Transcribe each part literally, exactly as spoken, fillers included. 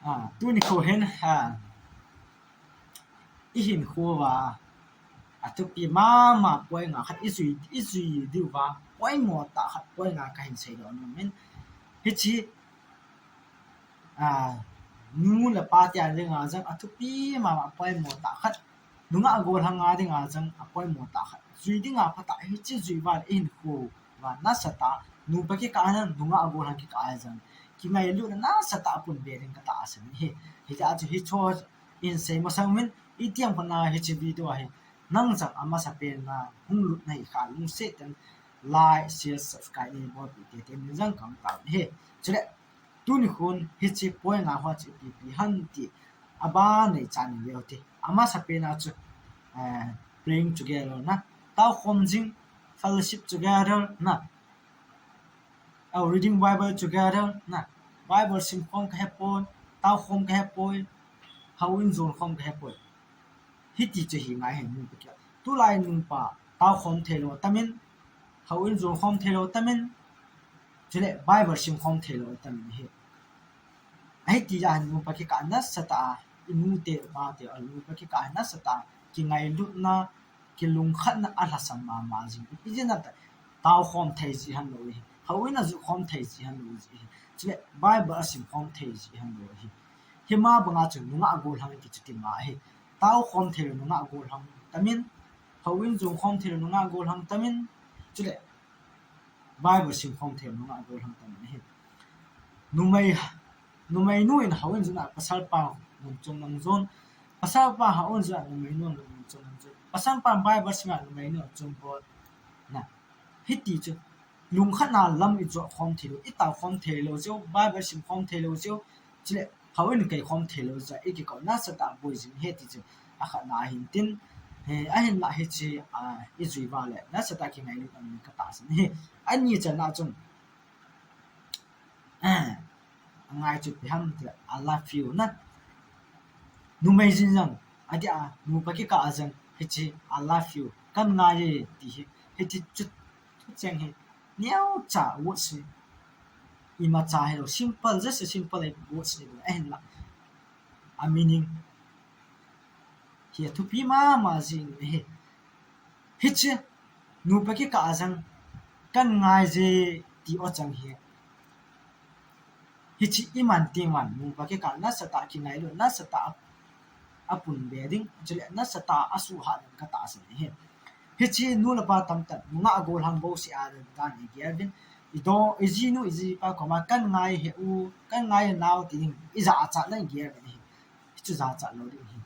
A, tuni kho hin, a, i hinkho uva, a thupi mama point nga khat i jui, i jui diu va, poimo tah khat point nga ka hin seidoh nom in. Hiche, a, nu le pa te a dinga jong a thupi mama poimo tah khat. Nungah gollhang a dinga jong a poimo tah khat. Jui dinga phatah hiche jui uva le i hinkho uva nasatah, nupa kikah a nungah gollhang kikah a jong kingailutna nasatah a pun be ding ka tahsan ahi. Hijeh chun hiche i hin sei masang uvin, itiham khat na hiche video ahi. Nang jong amasapen na hung lut nahi kha lungset tah in like, share, subscribe nei bolpeh teitei in jong ka um tauvin ahi. Chule, tuni khun hiche point nga ho chu ipi ipi ham ti a ban nei chan in veu hite. Amasapen a chu, eh, praying together na, taokhom jing, fellowship together na, a, reading Bible together na, Bible simkhom kahepoi, taokhom kahepoi, houin jonkhom kahepoi. Hiti chu hi ngai ahi nupa kikah. Tulai nupa taokhom theilou atamin, houin jonkhom theilou atamin, chule Bible simkhom theilou atamin ahi. Ahiti jeh a nupa kikah nasatah a, i nu te, i pa te, a nupa kikah nasatah a kingailutna, kilungkhatna alhasam mama jing. Ipi jeh ham itile, taokhom thei ji ahin lou ahi. Houin ajonkhom thei ji ahin lou ahi. Chule Bible asimkhom thei ji ahin lou ahi. Hima banga chu nungah gollhang kiti chu tima ahi. Taokhom theilou nungah gollhang tamin, houin jonkhom theilou nungah gollhang tamin, chule Bible simkhom theilou nungah gollhang tamin ahi. Numei, numeinu in houin jona pasal pa mun chom lang jon. Pasal pa houin jona numeinu mun chom lang jon. Pasal pa Bible sima numeinu chom bol. Na, hiti chu lungkhatna lam i jotkhom theilou, i taokhom theilou jeh u, Bible simkhom theilou jeh u, chule houin kaikhom theilou jeh a i kikah u nasatah a boi jing ahi ti chu akhatna ahin tin, eh, ahinlah hiche, a, i jui uva le nasatah a kingailut aum ding ka tahsan ahi. Ani channa chun, eh, angai chu ipi ham itile, I love you na. Numei jin jong, adeh a, nupa kikah a jong, hiche, I love you, kan ngai e, ti hi, hiche chu, thucheng hi, neocha words hi, imacha hilou, simple, just a simple words hi, ahinlah a meaning hi athupi mama jing ahi. Hiche, nupa kikah a jong, kan ngai e ti o chang hi. Hiche i man teng uva, nupa kikah nasatah a kingailut, nasatah a, apun be ding, chule nasatah a asuhhat ding ka tahsan ahi. Hiche nu le pa tamtah, nungah gollhang bouseh a dan i gel uvin, i do, i jinu, i jipa koma, kan ngai e u, kan ngai e nao ti ding, i jachatna i gel uvin ahi. Hichu jachat lou ding ahi.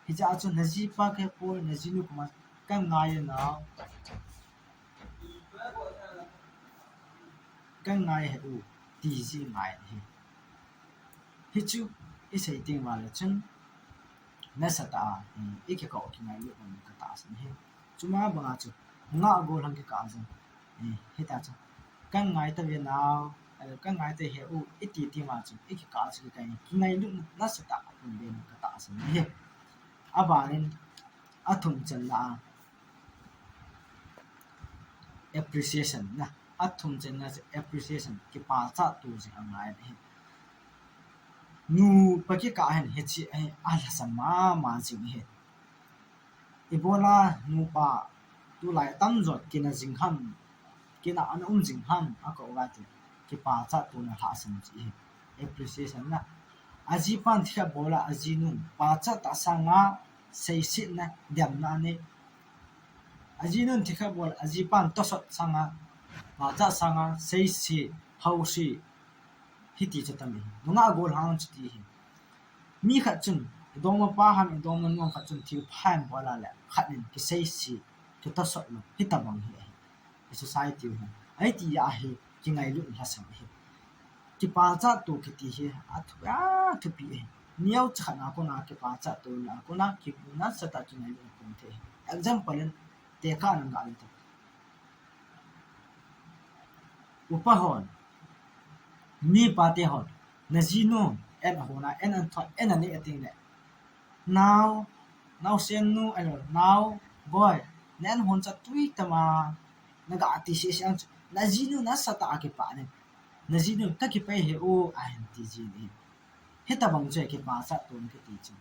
Hijeh a chu na jipa kahepoi, na jinu koma, kan ngai e nao, kan ngai e u, ti ji ngai ahi. Hichu i sei teng uva le chun, nasatah a, eh, i kikah u kingailut aum ding ka tahsan ahi. Chuma banga chu, nungah gollhang kikah a jong, eh, hita chu, kan ngai tave nao, eh, kan ngai tave u, i ti teng uva chu, i kikah a chu kikah in, kingailutna nasatah a pun be ding ka tahsan ahi. Aban in, athum channa a, appreciation na, athum channa chu appreciation, kipachat to jing angai ahi. Nupa kikah a hin hiche ahi, alhasam mama jing ahi. Ibola nupa tulai atamjo kina jing ham, kina ana um jing ham, akou uva ti, kipachat tona lhahsam chu ahi. Appreciation na. Ajipan thilha bol a ajinun pachat tah sanga seisetna, demna anei. Ajinun thilha bol a ajipan tosot sanga, pachat sanga seiset, haoset, hiti chu tam ahi. Nungah gollhang chu ti ahi. Mi khat chun, idongma pa ham, idongma nu ham khat chun thil pha abol a le, khat in kiseiset, kitosot lou, hitobang hi ahi. I society u hin. Ahiti a hi, kingailut lhasam ahi. Kipachat to kiti hi, athu, athupi ahi. Neocha khat na kona kipachat tona kona, ki, nasatah a kingailut kon thei ahi. Example in, tekah in ga le ta. Upa hon, mipa te hon, na jinu, an ahon a, an athot, an anei a teng le, nao, naosen nu, ahilou le, nao, boi, na an hon cha tui tama, na ga ti sese a chu, na jinu nasatah a kipah in, na jinu ka kipah e u, ahin ti jin ahi. Hitobang chu kipachat tona kiti chu.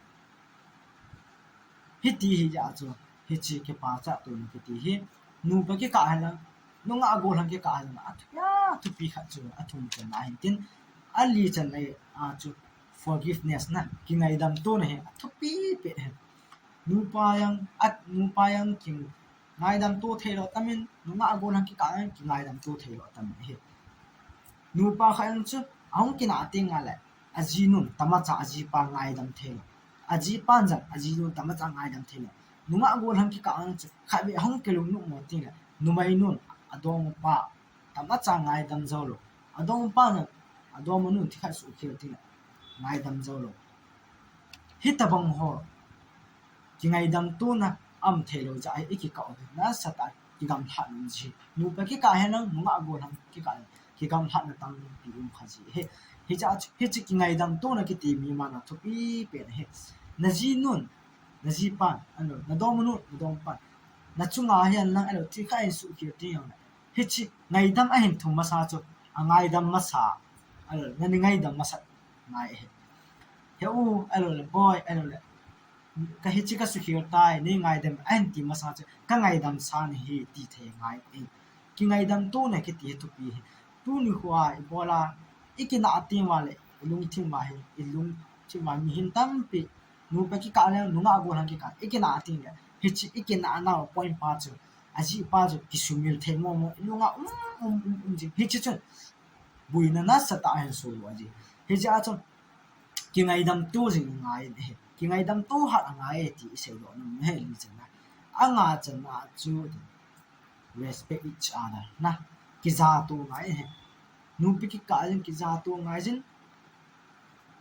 Hiti hi jeh a chu, hiche kipachat tona kiti hi, nupa kikah hen lang, nungah gollhang kikah hen lang, athupi, athupi khat chu, athum channa ahin tin, ali channa a chu, forgiveness na, kingaidam tona hi, athupi pen ahi. Nupa jong, a, nupa jong kingaidam to theilou tam in, nungah gollhang kikah jong kingaidam to theilou tam in ahi. Nupa khat jong chu, ahung kinah teng le, ajinun tamacha ajipa ngaidam theilou. Ajipan jong ajinun tamacha ngaidam theilou. Nungah gollhang kikah jong chu, khatvei ahung kilunglut mo teng le, numeinun adongpa tamacha ngaidam joulou. Adongpa jong, adongmanun thikhat suhkhel teng le, ngaidam joulou. Hitobang ho, kingaidam tona aum theilou jeh a hi, ikikah u hi nasatah a kigamlhat nom ji. Nupa kikah hen lang, nungah gollhang kikah, kigamlhatna tampi um kha ji ahi. Hiche, hiche kingaidam tona kiti mi man a thupi pen ahi. Najinun, najipan, ahilou, nadongmanun, nadongpan, nachunga hihen lang, ahilou, thikhat in suhkhel teng jongle, hiche ngaidam ahin thum masa chu, angaidam masa, ahilou, nani ngaidam masat ngai ahi. He u, ahilou le, boi, ahilou le, ka hiche kasuhkhel tai, nei ngaidam, ahin ti masa chu, kangaidam sa nahi, ti thei ngai ahi. Kingaidam tona kiti hi thupi ahi. Tuni khoa ibola, ikinah teng uva le, ilungthim uva hi, ilungthim uva mihem tampi, nupa kikah le, nungah gollhang kikah, ikinah teng le, hiche ikinah nau point pa chu, ajipa chu kisumil thei momo, ilunga um, um, um, um jing. Hiche chun, boina nasatah ahin sodoh ji. Hijeh a chun, kingaidam to jing angai in ahi. Kingaidam to hat angai e ti iseidoh nom ahi, li channa. Anga channa chu, respect each other na. Kijato ngai ahi. Nupa kikah jong kijato ngai jin.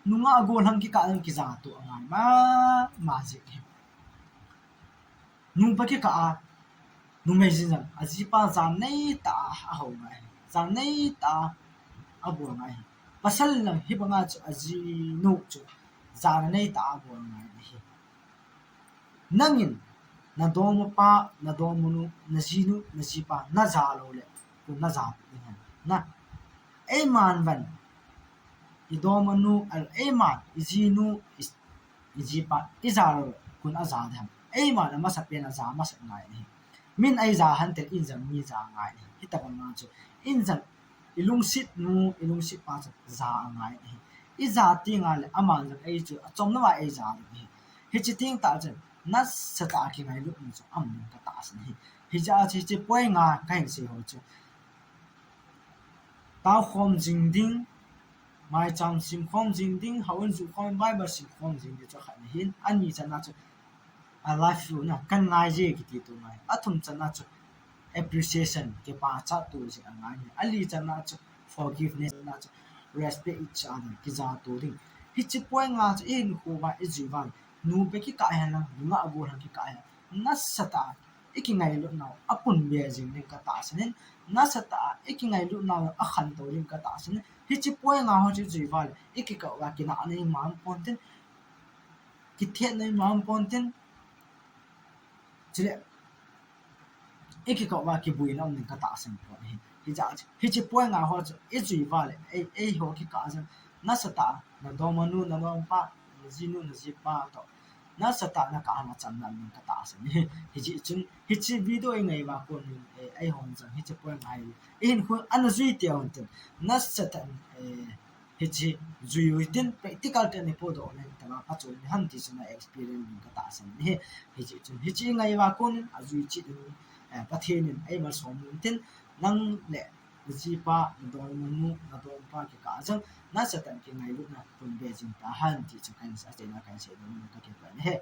Nungah gollhang kikah jong kijato angai mama ji ahi. Nupa kikah a, numei jin jong, ajipa jan neitah a ahou ngai ahi. Jan neitah a abol ngai ahi. Pasal in jong hibanga chu ajinu chu, jan neitah a abol ngai ahi. Nangin, nadongmapa, nadongmanu, najinu, najipa, naja lou le, kon naja ding ahi. Na, eiman vang, idongmanu, eiman, ijinu, i, ijipa, ija lou le, kon aja ding ham. Eiman amasapen a aja masat ngai ahi. Min eija hen tin, in jong mi ja ngai ahi. Hitobang a chu, in jong ilungsetnu, ilungsetpa chu ja angai ahi. Ija teng le, aman jong ei chu achom louva eija ding ahi. Hiche teng tah chun, nasatah a kingailutna chu aum ding katahsan ahi. Hijeh a chu hiche point nga kahin sei ho chu, taokhom jing ding, maicham simkhom jing ding, houin juhkhom, Bible simkhom jing ding chu khatna ahin, ani channa chu, I love you na, kangai je kiti to ngai. Athum channa chu, appreciation, kipachat to jing angai ahi. Ali channa chu, forgiveness na chu, respect each other, kijato ding. Hiche point nga chu ihinkho uva ijui uva le, nupa kikah hen lang, nungah gollhang kikah hen lang, nasatah a ikingailutnau apunbe jing ding katahsan in, nasatah a ikingailutnau akhantou ding katahsan in. Hiche point nga ho chu ijui uva le, ikikah uva kinahna iman ponte, kithetna iman ponte. Chule, ikikah uva kiboina um ding katahsan pon ahi. Hijeh a chu, hiche point nga ho chu ijui uva le, ei, eiho kikah jong, nasatah a nadongmanu, nadongmapa, najinu, najipa toh, nasatah a nakah a chamna um ding katahsan ahi. Hijeh chun, hiche video ingai uva kon in, eh, eihon jong hiche point nga hi ihinkho ana jui teu hen tin, nasatah in, eh, hiche jui u hitin, practical tah in ipohdoh le, hitobang phatchom ding ham ti chu na experience ding katahsan ahi. Hijeh chun, hiche ingai uva kon in, ajui chet in, eh, Pathen in eimalsom u hitin, nang le najipa, nadongmanu, nadongmapa kikah jong, nasatah in kingailutna punbe jing tahen ti chu kahin, achaina kahin seidoh nom kakipah in ahi.